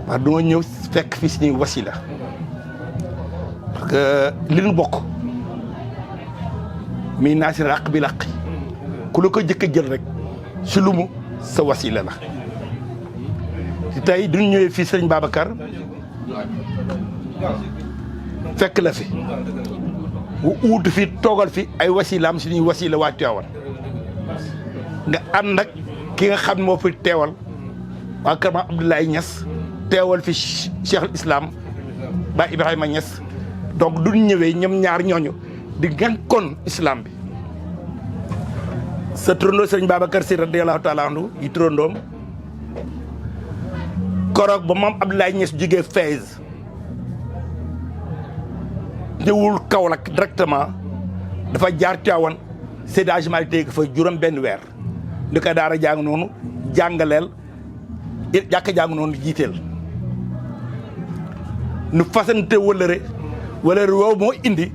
waaw duma ñëw fekk fi suñuy wasila parce que li nu bokk mi naa si ràq bi làqi ku la ko jëkk a jël rek si lu mu sa wasila la ci tey duñ ñëwee fii sëriñ Babacar fekk la fi wu uutu fi toogal fi ay wasilaam suñuy wasila waa Tiwaawan nga ànd ak ki nga xam moo fi teewal waa kër Maam Abdoulaye Niass teewal fi Cheikh Islam ba Ibrahima Niass donc duñ ñëwee ñoom ñaar ñooñu di ngànkoon islam bi sa turandoo sëriñ Babacar Sy radiyallahu taala anhu yi turandoom koroog ba Maam Abdoulaye Niass jógee Fès ñëwul Kaolack directement dafa jaar Tiwaawan Seydi Hadji Malick tey fa juróom benn weer ndi ko daara jàng noonu jàngaleel jàkka jàng noonu jiiteel nu fasante wëlëre woowu moo indi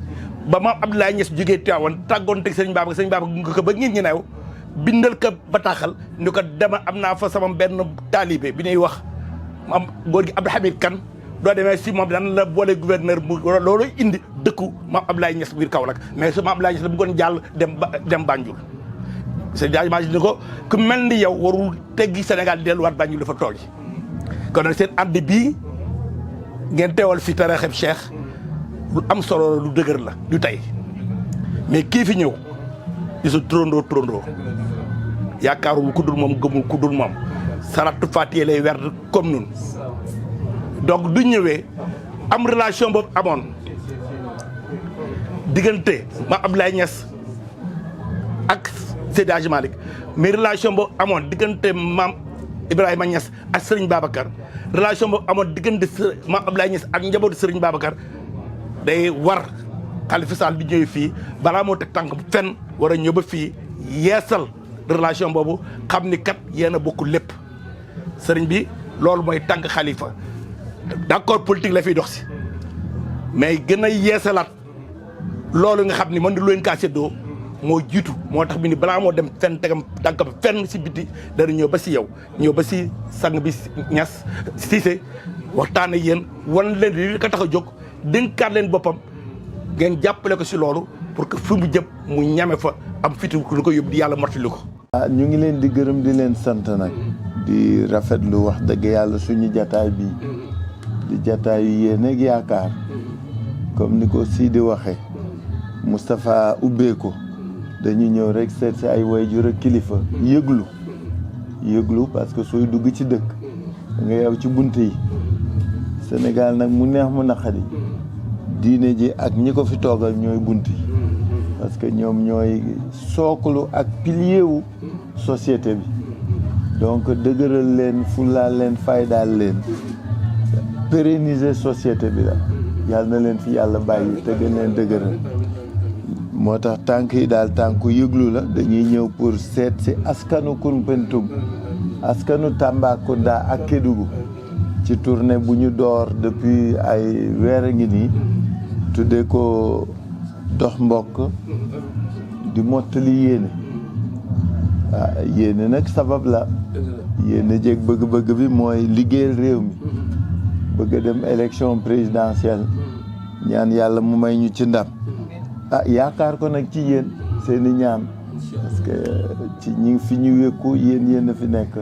ba Maam Abdoulaye Niass jógee Tiwaawan tàggoon teg sëriñ Babacar nga ko ba ngeen ñu neew bindal ko bataaxal ni ko dema am naa fa sama benn taalibe bi ñuy wax am góor gi Abdou Hamid Kane doo demee si moom daan la boole gouverneur mu loolu indi dëkku Maam Abdoulaye Niass biir Kaolack mais su Maam Abdoulaye Niass la bëggoon jàll dem Banjul c'est imagine ni ko ku mel ni yow warul teggi Sénégal delluwaat Banjul dafa toogi kon nag seen ànd bii ngeen teewal fi taraxeb Cheikh lu am solo lu dëgër la du tey mais kii fi ñëw di sa trondoo yaakaarul ku dul moom gëmul ku dul moom salatu fatiha lay werd comme nun donc du ñëwee am relation boobu amoon diggante Maam Abdoulaye Niass ak Seydi Hadji Malick mais relation boobu amoon diggante Maam Ibrahima Niass ak Serigne Babacar relation boobu amoon diggante Maam Abdoulaye Niass ak njabootu Serigne Babacar day war Khalifa Sall di ñëwee fii balaa moo teg tànk fenn war a ñëw ba fii yeesal relation boobu xam ni kat yéen a bokk lépp sëriñ bi loolu mooy tànk Khalifa d'accord politique la fiy dox si mais gën a yeesalaat loolu nga xam ni mën na lu leen kaa séddoo moo jiitu moo tax bi ni balaa moo dem fenn tegam tànk ba fenn si biti dana ñëw ba si yow ñëw ba si sang bi Niass Cissé waxtaan ak yéen wan leen li ko tax a jóg dénkaat leen boppam ngeen jàppale ko si loolu pour que fi mu jëm mu ñame fa am fitu lu ko yóbbu di yàlla mottali ko. ñu ngi leen di gërëm di leen sant nag di rafetlu wax dëgg yàlla suñu jataay bi di jataayu yéen ak yaakaar comme ni ko Sidi waxee Moustapha ubbee ko dañu ñëw rek seet si ay waajur ak kilifa yëglu parce que sooy dugg ci dëkk da nga yow ci bunt yi Sénégal nag mu neex mu naqari diine ji ak ñi ko fi toogal ñooy bunt yi parce que ñoom ñooy sooklu ak pilier wu société bi donc dëgëral leen fulaal leen faydaal leen pérenniser société bi la yàlla na leen fi yàlla bàyyi te gën leen dëgëral moo tax tànk yi daal tànku yëglu la dañuy ñëw pour seet si askanu Koumpentoum askanu Tambacounda ak Kédougou ci tournée bu ñu door depuis ay weer a ngi nii tuddee ko dox mbokk di mottali yéene yéene nag sabab la yéene jéeg bëgg-bëgg bi mooy liggéeyal réew mi bëgg a dem élection présidentielle ñaan yàlla mu may ñu ci ndam yaakaar ko nag ci yéen seeni ñaan parce que ci ñi fi ñu wékku yéen a fi nekk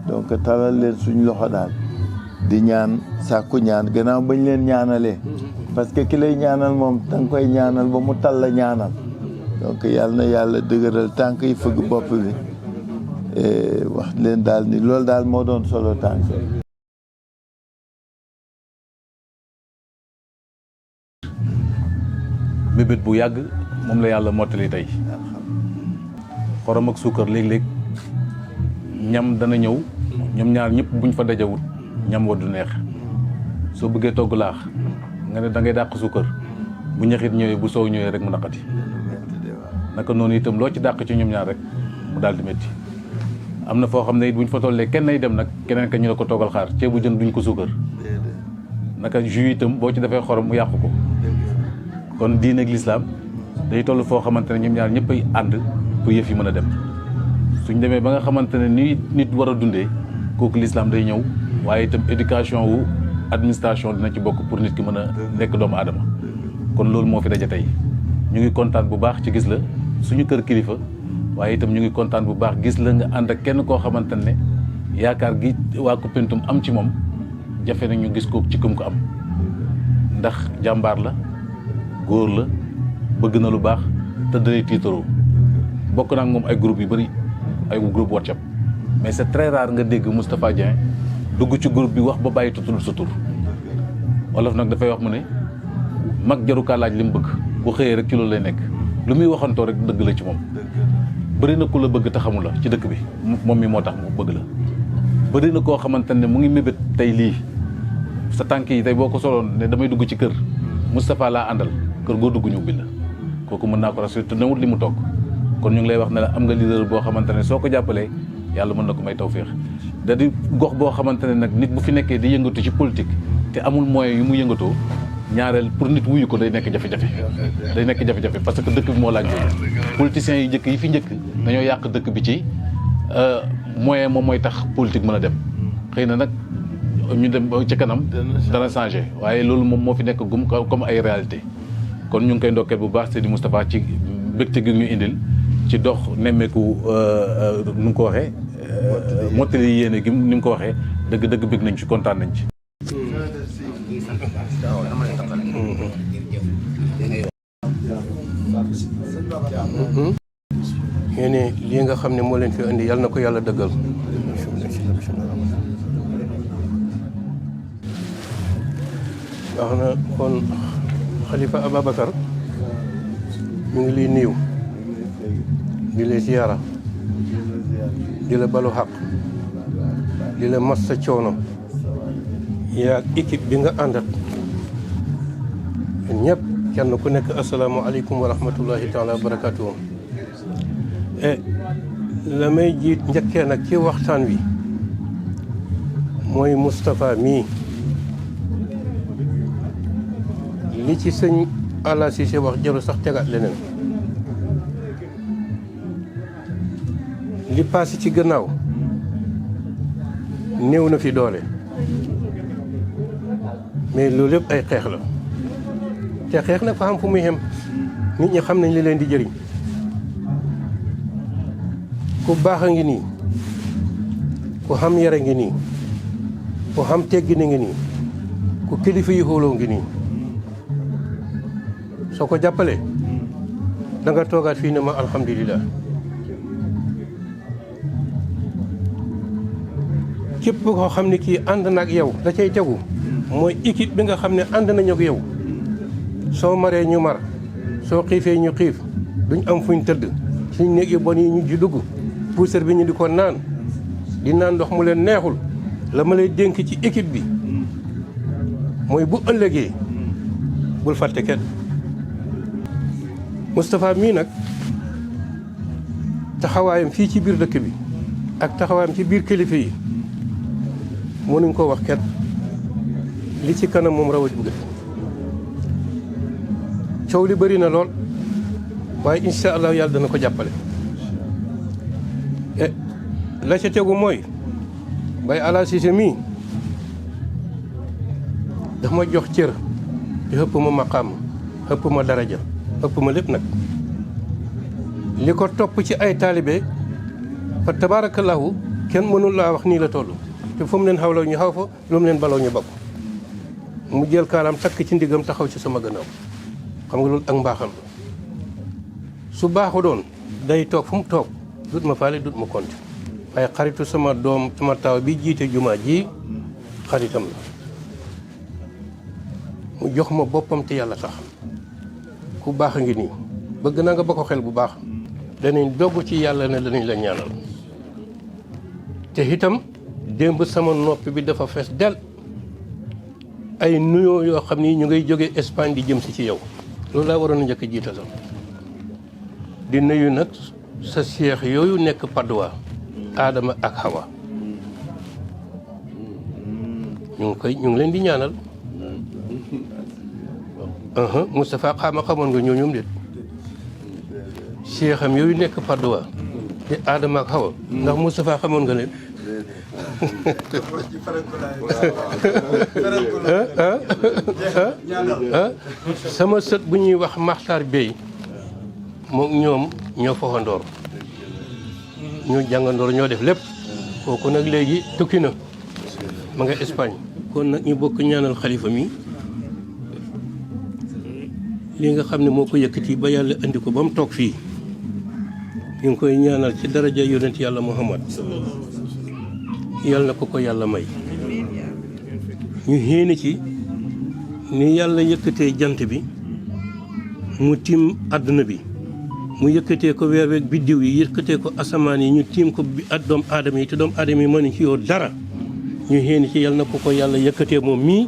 donc talal leen suñ loxo daal di ñaan sàkku ñaan gannaaw bañ leen ñaanalee parce que ki lay ñaanal moom danga koy ñaanal ba mu tal la ñaanal donc yàlla na yàlla dëgëral tànk yi fëgg bopp bi wax leen daal ni loolu daal moo doon solo tànk mébét bu yàgg moom la yàlla mottali tey xorom ak suukar léeg-léeg ñam dana ñëw ñoom ñaar ñëpp buñ fa dajawut ñam wa du neex soo bëggee togg laax nga ne da ngay dàq suukar bu ñaxit ñëwee bu soow ñëwee rek mu naqati naka noonu itam loo ci dàq ci ñoom ñaar rek mu daal di métti am na foo xam ne it buñ fa tollee kenn ay dem nag keneen ka ñu la ko toogal xaar ceebu jën duñ ko suukar naka jus itam boo ci defee xorom mu yàqu ko kon diine ak lislaam day toll foo xamante ne ñoom ñaar ñëpp ay ànd pour yëf yi mën a dem suñ demee ba nga xamante ne ni nit war a dundee kooku lislaam day ñëw waaye itam éducation wu administration dina ci bokk pour nit ki mën a nekk doomu aadama kon loolu moo fi daje tey ñu ngi kontaan bu baax ci gis la suñu kër kilifa waaye itam ñu ngi kontaan bu baax gis la nga ànd ak kenn koo xamante ne yaakaar gi waa Koumpentoum am ci moom jafe na ñu gis ko ci kum ko am ndax jàmbaar la góor la bëgg na lu baax te dalay tiitaroo bokk naa ak moom ay groupe yu bëri ay groupe WhatsApp mais c'est très rare nga dégg Moustapha Dieng dugg ci groupe bi wax ba bàyyi tutul sa tur wolof nag dafay wax mu ne mag jarukaa laaj li mu bëgg bu xëyee rek ci loolu lay nekk lu muy waxantoo rek dëgg la ci moom bëri na ku la bëgg te xamu la ci dëkk bi moom mi moo tax mu bëgg la bëri na koo xamante ne mu ngi mébét tey lii sa tànk yi tey boo ko soloon ne damay dugg ci kër Moustapha laa àndal kër goo dugg ñu ubbi la kooku mën naa ko rassuré te newut li mu togg kon ñu ngi lay wax ne la am nga leader boo xamante ne soo ko jàppalee yàlla mën na ko may tawféex da di gox boo xamante ne nag nit bu fi nekkee di yëngatu ci politique te amul moyen yu mu yëngatoo ñaareel pour nit wuyu ko day nekk jafe-jafe day nekk jafe-jafe parce que dëkk bi moo laaj loolu politiciens yi njëkk yi fi njëkk dañoo yàq dëkk bi ci moyen moom mooy tax politique mën a dem xëy na nag ñu dem ci kanam dana changé waaye loolu moom moo fi nekk gum comme ay réalité kon ñu ngi koy ndokkeel bu baax Seydi Moustapha ci mbégte gi ñu indil ci dox nemmeeku nu mu ko waxee mottali yéene gi ni mu ko waxee dëgg-dëgg bég nañ ci kontaan nañ ci yéene lii nga xam ne moo leen fi indi yàlla na ko yàlla dëggal wax na kon Xalifa Ababacar ñu ngi lay nuyu di la ziyaara di la balu xaq di la massa coono yaa équipe bi nga àndat ñëpp kenn ku nekk asalaamaaleykum wa rahmatullahi taala wa barakatuhu la may jiit njëkkee nag ci waxtaan wi mooy Moustapha mii li ci sëñ Alla Cissé wax jëru sax tegaat leneen li paase ci gannaaw néew na fi doole mais loolu lépp ay xeex la te xeex nag fa xam fu muy xem nit ñi xam nañ li leen di jëriñ ku baax a ngi nii ku xam yare ngi nii ku xam teggi ni ngi nii ku kilifa yi xooloo ngi nii soo ko jàppalee da nga toogaat fii ne ma alhamdulilah képp koo xam ne kii ànd na ak yow da cay tegu mooy équipe bi nga xam ne ànd nañu ak yow soo maree ñu mar soo xiifee ñu xiif duñ am fuñ tëdd suñ néeg yu bon yi ñu ji dugg puusar bi ñu di ko naan di naan ndox mu leen neexul la ma lay dénk ci équipe bi mooy bu ëllëgee bul fàtte kenn Moustapha mii nag taxawaayam fii ci biir dëkk bi ak taxawaayam ci biir kilifa yi mënuñ ko wax kenn li ci kanam moom rawat bu gët coow li bëri na lool waaye incha allah yàlla dana ko jàppale la ca tegu mooy Baye Alla Cissé mii daf ma jox cër te ëpp ma maqaam ëpp ma daraja ëpp ma lépp nag li ko topp ci ay taalibe fa tabarakallahu kenn mënul laa wax nii la toll te fu mu leen xawloo ñu xaw fa lu mu leen baloo ñu bokk mu jël kaalaam takk ci ndigam taxaw ci sama gannaaw xam nga loolu ak mbaaxam la su baaxu doon day toog fu mu toog dut ma faale dut ma konte waaye xaritu sama doom sama taw bi jiite jumaa ji xaritam la mu jox ma boppam te yàlla tax ku baax a ngi nii bëgg naa nga ba ko xel bu baax danañ dogg ci yàlla ne danañ la ñaanal te itam démb sama nopp bi dafa fees del ay nuyoo yoo xam ni ñu ngay jóge Espagne di jëm si ci yow loolu laa waroon a njëkk jiital sax di nuyu nag sa seex yooyu nekk Padoa Adama ak Hawa ñu ngi leen di ñaanal Moustapha xamoon nga ñooñum déet Cheikh am yooyu nekk Padoa di Adama ak Hawa ndax Moustapha xamoon nga leen sama sët bu ñuy wax Maxtaar Bey moom ñoom ñoo foxandoor ñoo jàngandoor ñoo def lépp kooku nag léegi tukki na ma nga Espagne kon nag ñu bokk ñaanal xalifa mi li nga xam ne moo ko yëkkati ba yàlla indi ko ba mu toog fii ñu ngi koy ñaanal ci daraja yonent yàlla Muhammad yàlla na ko yàlla may ñu xéene ci ni yàlla yëkkatee jant bi mu tiim àdduna bi mu yëkkatee ko weer weeg biddiw yi yëkkatee ko asamaan yi ñu tiim ko bi ak doomu aadama yi te doomu aadama yi mënuñ ci yow dara ñu xéene ci yàlla na ko yàlla yëkkatee moom mii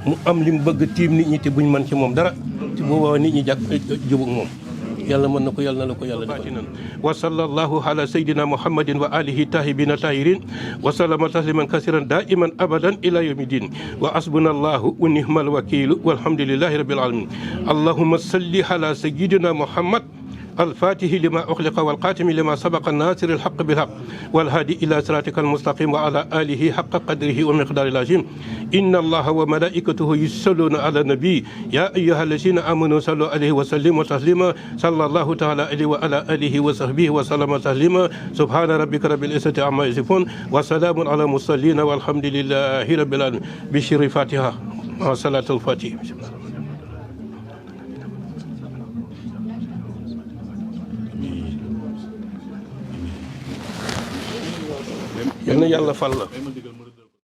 mu am li mu bëgg tiim nit ñi te buñ mën ci moom dara te boobaa nit ñi jàpp jubug moom yàlla mën na ko yàlla na la ko yàlla defal wa sallallahu ala sayyidina muhammadin wa alihi tahibina tahirin wa sallama tasliman kasiran daiman abadan ila yawmi din wa asbunallahu wa ni'mal wakilu walhamdulillahi rabbil alamin allahumma salli ala sayyidina muhammad الفاتح لما أخلق والقاتم لما سبق الناصر الحق بالحق والهادي إلى صراطك المستقيم وعلى آله حق قدره ومقدار العظيم إن الله وملائكته يصلون على النبي يا أيها الذين آمنوا صلوا عليه وسلموا تسليما صلى الله تعالى عليه وعلى آله وصحبه وسلم تسليما سبحان ربك رب العزة عما يصفون وسلام على المرسلين والحمد لله رب العالمين بشر فاتحة مع صلاة الفاتحة yal na yàlla fal la